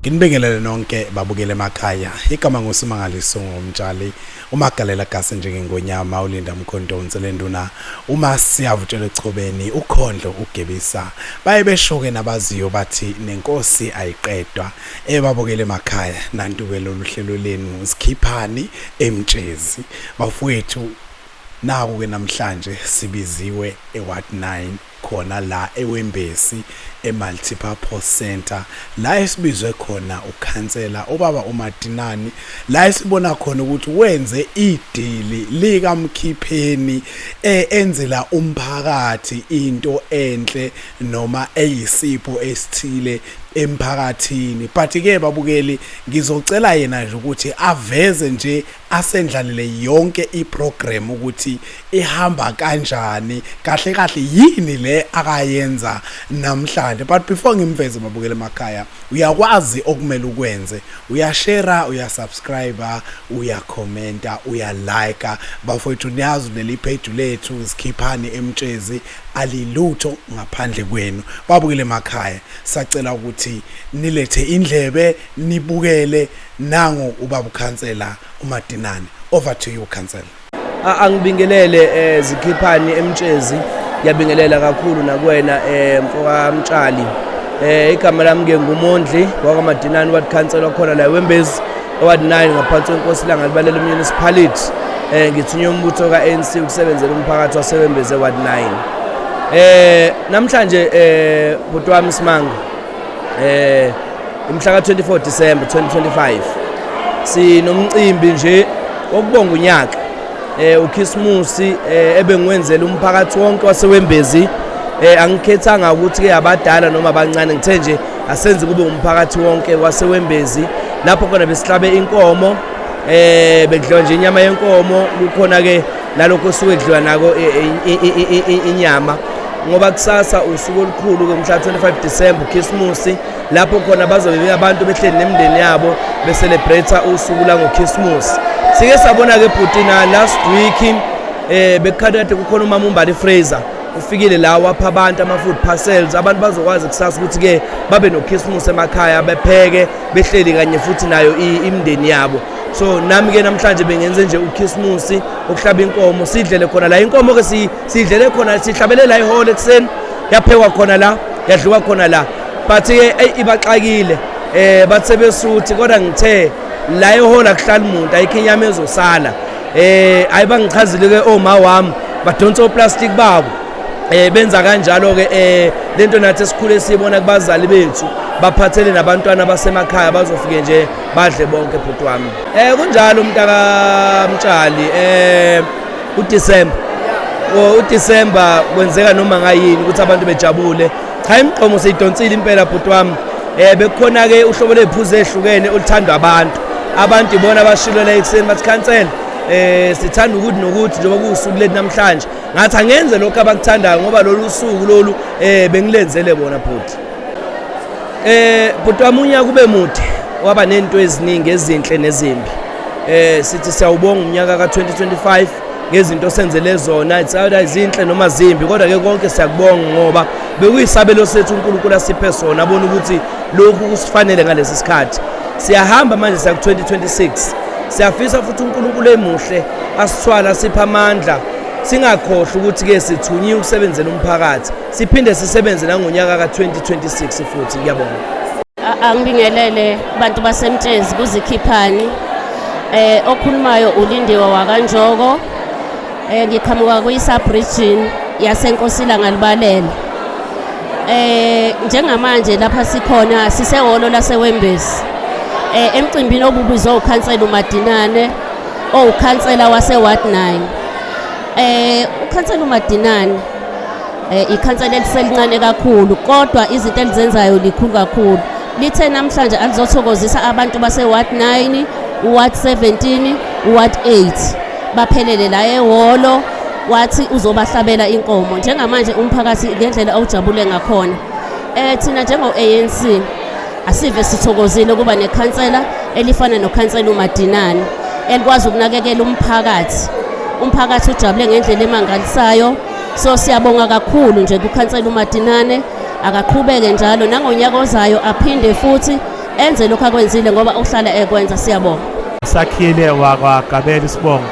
Nginibingelele nonke babukele emakhaya. Igama nguSimangaliso ngoMtshali, uMagalela Gase njengengonyama, uLinda Mkhonto uNselenduna, uma siyavutshela echobeni, uKhondlo uGebisa. Baye besho-ke nabaziyo bathi nenkosi ayiqedwa. Ebabukele emakhaya, nantu-ke lolu hlelo lenu Sikhiphani eMtshezi. Bafowethu, naku-ke namhlanje sibiziwe eWard 9. Khona la eWembesi eMultipurpose Centre la esibizwe khona ukhansela ubaba uMatinani la esibona khona ukuthi wenze idili likaMkhipheni eh, enzela umphakathi into enhle noma eyisipho esithile emphakathini. But ke babukeli, ngizocela yena nje ukuthi aveze nje asendlalele yonke iprogram ukuthi ihamba kanjani, kahle kahle yini le akayenza namhlanje. But before ngimveze, mabukele emakhaya, uyakwazi okumele ukwenze: uyashare, uyasubscribe, uyakhomenta, uyalike. Bafowethu, niyazi leli page lethu Sikhiphani Emtshezi alilutho ngaphandle kwenu. Babukele emakhaya, sacela ukuthi nilethe indlebe nibukele. Nangu ubaba ukhansela uMadinane. Over to you, khansela. Angibingelele Zikhiphani Emtshezi, ngiyabingelela kakhulu nakuwena mfoka Mtshali. Igama lami ke nguMondli wakaMadinane, ward councillor khona la eWembezi ward 9 ngaphansi kweNkosi Langalibalele Municipality. Ngithunywe umbutho ka-ANC ukusebenzela umphakathi waseWembezi ward 9. Namhlanje bhuti wami Simanga, imhla ka-24 December 2025, sinomcimbi nje wokubonga unyaka, uKhisimusi ebengiwenzela umphakathi wonke waseWembezi. Angikhethanga ukuthi ke abadala noma abancane, ngithe nje asenze kube umphakathi wonke waseWembezi, lapho khona besihlabe inkomo, bekudliwa nje inyama yenkomo, kukhona ke nalokho osuke kudliwa nako inyama, ngoba kusasa usuku olukhulu ke, mhla 25 December, uKhisimusi, lapho khona bazobe abantu behleli nemindeni yabo becelebrate usuku langoKhisimusi. Sike sabona ke bhuti na last week bekukade kukhona umama uMbali Fraser, ufikile la wapha abantu ama-food parcels. Abantu bazokwazi kusasa ukuthi-ke babe noKhisimusi emakhaya, bepheke behleli kanye futhi nayo imindeni yabo. So nami-ke namhlanje bengenze nje uKhisimusi ukuhlaba inkomo, sidlele khona la inkomo-ke, sidlele khona, sihlabele la ihholo ekuseni, yaphekwa khona la, yadliwa khona la. But-ke eyi, ibaxakile, bathi sebesuthi, kodwa ngithe la ehholo akuhlali muntu, ayikho inyama ezosala. Hayi, bangichazile-ke oma wami, badonsa oplastic babo, benza kanjalo ke. Lento nathi esikhule siyibona kubazali bethu, baphathele nabantwana basemakhaya, bazofike nje badle bonke, bhuti wami. Kunjalo umntaka Mtshali, uDecember, uDecember kwenzeka noma ngayini ukuthi abantu bejabule. Cha, imigqomo seyidonsile impela, bhuti wami. Bekukhona ke uhlobo leziphuzo ezihlukene oluthandwa abantu ibona abashilo la ekuseni, bathi, "Khansela, sithanda ukuthi nokuthi njengoba kuwusuku lethu namhlanje." Ngathi angenze lokho abakuthandayo, ngoba lolu suku lolu bengilenzele bona, bhuti. Bhuti wami, unyaka ube mude, waba nento eziningi ezinhle nezimbi. Sithi siyawubonga umnyaka ka-2025 ngezinto osenzele zona, it's either izinhle noma zimbi, kodwa ke konke siyakubonga, ngoba bekuyisabelo sethu uNkulunkulu asiphe sona, abona ukuthi lokhu kusifanele ngalesi sikhathi. Siyahamba manje, siya ku-2026. Siyafisa futhi uNkulunkulu emuhle asithwala, sipha amandla, singakhohlwa ukuthi-ke sithunyiwe ukusebenzela umphakathi, siphinde sisebenze nangonyaka ka-2026 futhi. Ngiyabonga. Angibingelele bantu baseMtshezi kuZikhiphani. Okhulumayo uLindiwe wakaNjoko. Ngiqhamuka kwi sub region yaseNkosi Langalibalele. Njengamanje lapha sikhona sisehholo laseWembezi. Emcimbini obubizwe ukhansela uMadinane, owukhansela wase Ward 9. Ukhansela uMadinane ikhansela eliselincane kakhulu, kodwa izinto elizenzayo likhulu kakhulu. Lithe namhlanje alizothokozisa abantu base Ward 9, Ward 17, Ward 8, baphelele la ehholo, wathi uzobahlabela inkomo. Njengamanje umphakathi ngendlela awujabule ngakhona, thina njengo ANC asive sithokozile ukuba nekhansela elifana nokhansela uMadinane, elikwazi ukunakekela umphakathi. Umphakathi ujabule ngendlela emangalisayo, so siyabonga kakhulu nje kukhansela uMadinane. Akaqhubeke njalo nangonyaka ozayo, aphinde futhi. Enze lokhu akwenzile ngoba uhlala ekwenza. Siyabonga. Sakhile wakwaGabela isibongo,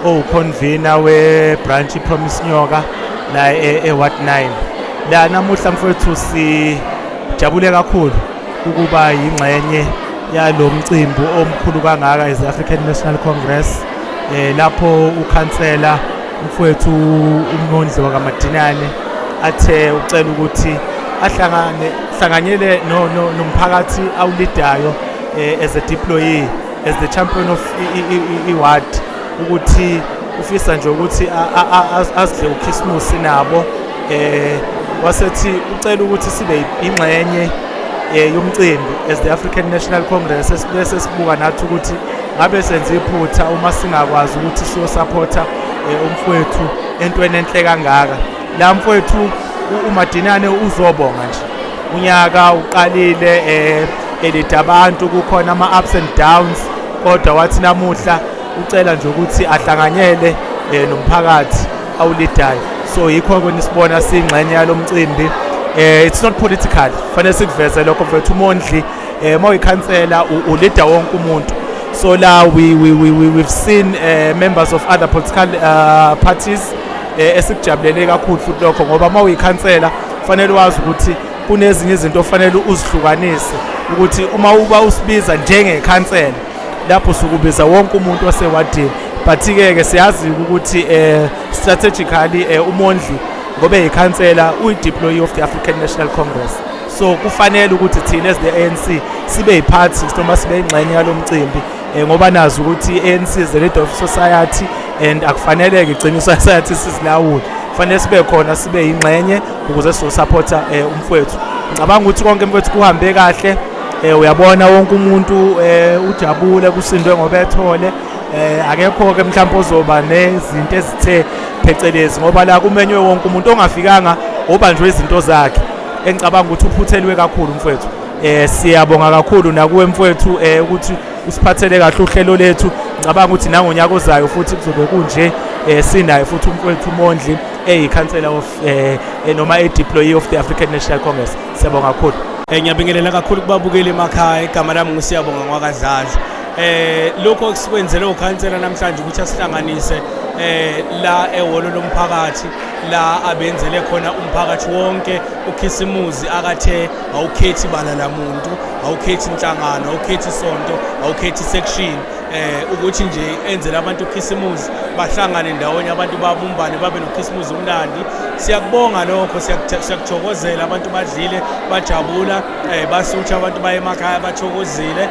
owuconvener we-branch iPromise Nyoka la e-Ward 9. La namuhla mfowethu sijabule kakhulu ukuba yingxenye yalo mcimbi omkhulu kangaka as African National Congress, lapho ukhansela mfowethu uMondli wakaMadinane athe ucela ukuthi ahlangane hlanganyele no nomphakathi awuleadayo as a deployee, as the champion of i-ward, ukuthi ufisa nje ukuthi azidle uChristmas nabo. Wasethi ucela ukuthi sibe ingxenye yomcimbi as the African National Congress, bese sibuka nathi ukuthi ngabe senze iphutha uma singakwazi ukuthi siyosupporta umfowethu entweni enhle kangaka. La mfowethu uMadinane uzobonga nje, unyaka uqalile eleada abantu, kukhona ama ups and downs, kodwa wathi namuhla ucela nje ukuthi ahlanganyele nomphakathi awuleadayo. So yikho ke nisibona singxenye yalomcimbi. It's not political, fanele sikuveze lokho mfethu. UMondli, mawuyikhansela, uleada wonke umuntu. So la we've seen members of other political parties, esikujabulele kakhulu futhi lokho, ngoba mawuyikhansela fanele wazi ukuthi kunezinye izinto ofanele uzihlukanise, ukuthi uma uba usibiza njengekhansela lapho usukubiza wonke umuntu osewadini. But ke ke siyazi ukuthi strategically uMondli ngoba eyikhansela uyi-deployee of the African National Congress, so kufanele ukuthi thina as the ANC sibe yiphathi noma sibe ingxenye yalomcimbi, ngoba nazi ukuthi i-ANC is the leader of society and akufanele ke igcine society sizilawule, kufanele sibe khona, sibe yingxenye ukuze sizosupporta umfowethu. Ngicabanga ukuthi konke mfowethu kuhambe kahle. Uyabona wonke umuntu ujabule, kusindwe ngobethole. Akekho ke mhlawumbe ozoba nezinto ezithe phecelezi, ngoba la kumenywe wonke umuntu, ongafikanga obanjwe izinto zakhe, engicabanga ukuthi uphuthelwe kakhulu mfowethu. Siyabonga kakhulu nakuwe mfowethu ukuthi usiphathele kahle uhlelo lethu. Ngicabanga ukuthi nangonyaka ozayo futhi kuzobe kunje, sinayo futhi umfowethu uMondli eyikhansela of noma e-deployee of the African National Congress. Siyabonga kakhulu. Ngiyabingelela kakhulu kubabukeli emakhaya. Igama lami nguSiyabonga ngwakadladla. Lokho esikwenzele ukhansela namhlanje ukuthi asihlanganise la ehholo lomphakathi, la abenzele khona umphakathi wonke ukhisimuzi, akathe awukhethi bala lamuntu, awukhethi inhlangano, awukhethi isonto, awukhethi section, ukuthi nje enzele abantu ukhisimuzi, bahlangane ndawonye abantu, babumbane, babe nokhisimuzi omnandi. Siyakubonga lokho, siyakuthokozela. Abantu badlile, bajabula, basutha, abantu baye emakhaya bathokozile.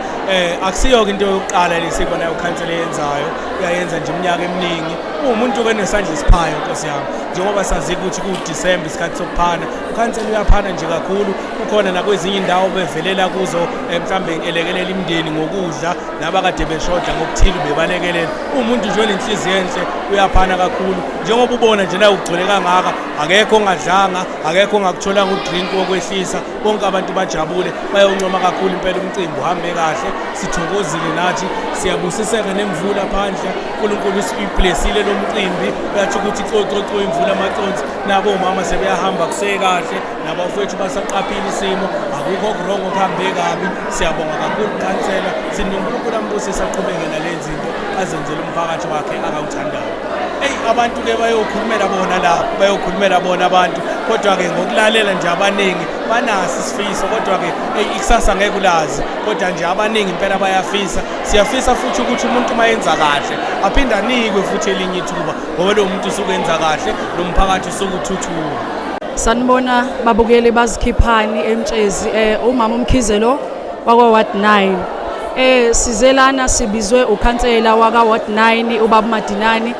Akusiyo-ke into yokuqala lesiyibonayo ukhansela eyenzayo, uyayenza nje iminyaka eminingi. Uwumuntu-ke onesandla esiphayo, nkosi yami, njengoba sazi ukuthi kuDisemba isikhathi sokuphana, ukhansela uyaphana nje kakhulu. Kukhona nakwezinye indawo bevelela kuzo, mhlawumbe elekelela imindeni ngokudla nabakade beshoda ngokuthile, bebalekelela. Uwumuntu nje onenhliziyo enhle, uyaphana kakhulu, njengoba ubona nje la ugcwele kangaka, akekho ongadlanga, akekho ongakutholanga udrink wokwehlisa, bonke abantu bajabule, bayoncoma kakhulu impela. Umcimbi uhambe kahle, sithokozile nathi, siyabusiseka nemvula phandle. uNkulunkulu uyiblessile lo mcimbi, uyatsho ukuthi cococo imvula, amaconsi, nabo omama sebeyahamba kusekahle, nabafowethu basaqaphile isimo, akukho okuwrong okuhambe kabi. Siyabonga kakhulu khansela, sithi uNkulunkulu ambusise, aqhubeke nale zinto azenzele umphakathi wakhe akawuthandayo. Eyi, abantu-ke bayokhulumela bona lapho, bayokhulumela bona abantu, kodwa-ke ngokulalela nje abaningi banaso isifiso, kodwa-ke eyi, ikusasa ngeke ulazi, kodwa nje abaningi impela bayafisa. Siyafisa futhi ukuthi umuntu uma yenza kahle aphinde anikwe futhi elinye ithuba, ngoba lowo muntu usuke enza kahle, lo mphakathi usuke uthuthuka. Sanibona babukeli bazikhiphani eMtshezi. Umama uMkhize lo wakwa Ward 9. Sizelana sibizwe ukhansela waka Ward 9, ubaba Madinani.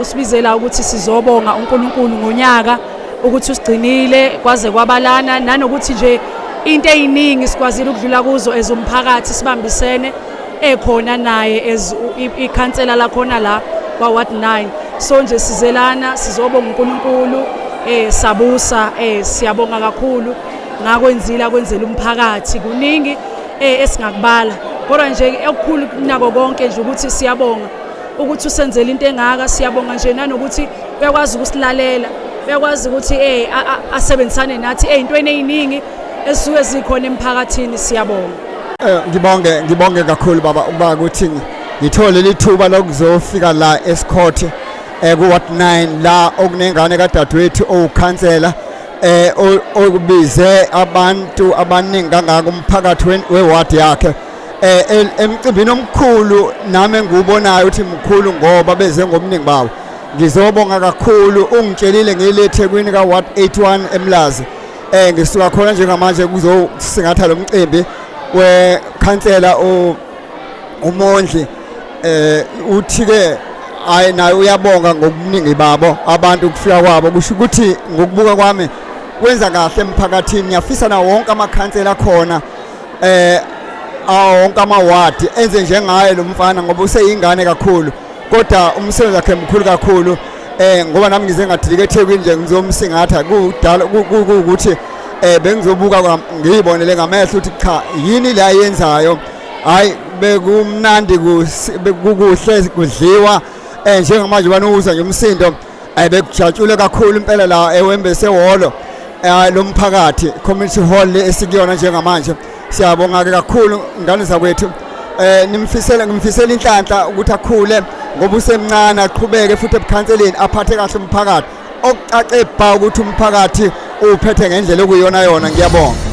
Usibizela ukuthi sizobonga uNkulunkulu ngonyaka, ukuthi usigcinile kwaze kwabalana, nanokuthi nje into eziningi sikwazile ukudlula kuzo ezumphakathi sibambisene, ekhona naye as ikhansela lakhona la kwa Ward 9. So nje sizelana sizobonga uNkulunkulu, sabusa, siyabonga kakhulu ngakwenzile akwenzela umphakathi. Kuningi esingakubala, kodwa nje okukhulu kunako konke nje ukuthi siyabonga ukuthi usenzele into engaka. Siyabonga nje nanokuthi uyakwazi ukusilalela, uyakwazi ukuthi asebenzisane nathi ey'ntweni ey'ningi ezisuke zikhona emphakathini. Siyabonga. Ngibonge kakhulu baba ukuba ukuthi ngithole lithuba lokuzofika la eScott ku Ward 9 la okunengane kadadewethu owukhansela okubize abantu abaningi kangaka umphakathi weward yakhe emcimbini omkhulu nami engiwubonayo ukuthi mkhulu ngoba beze ngobuningi bawo. Ngizobonga kakhulu, ungitshelile ngile eThekwini ka Ward 81 eMlazi. Ngisuka khona njengamanje kuzosingatha lo mcimbi wekhansela uMondli. Uthi ke hayi naye uyabonga ngobuningi babo abantu ukufika kwabo, kusho ukuthi ngokubuka kwami kwenza kahle emphakathini. Ngiyafisa na wonke amakhansela akhona wonke amawadi enze njengaye lo mfana ngoba useyingane kakhulu, kodwa umsebenzi wakhe mkhulu kakhulu. Ngoba nami ngize ngadilika eThekwini nje ngizomsingatha kudala ukuthi bengizobuka ngiyibonele ngamehlo ukuthi cha yini la ayenzayo. Hayi bekumnandi, kukuhle kudliwa. Njengamanje banuza nje umsindo, bekujatshule kakhulu impela la eWembezi hholo lomphakathi, community hall le esikuyona njengamanje. Siyabonga ke kakhulu ngane zakwethu. Nimfisela ngimfisela inhlanhla ukuthi akhule ngoba usemncane, aqhubeke futhi ebukhanseleni aphathe kahle umphakathi, okucace bha ukuthi umphakathi uphethe ngendlela okuyiyona yona. Ngiyabonga.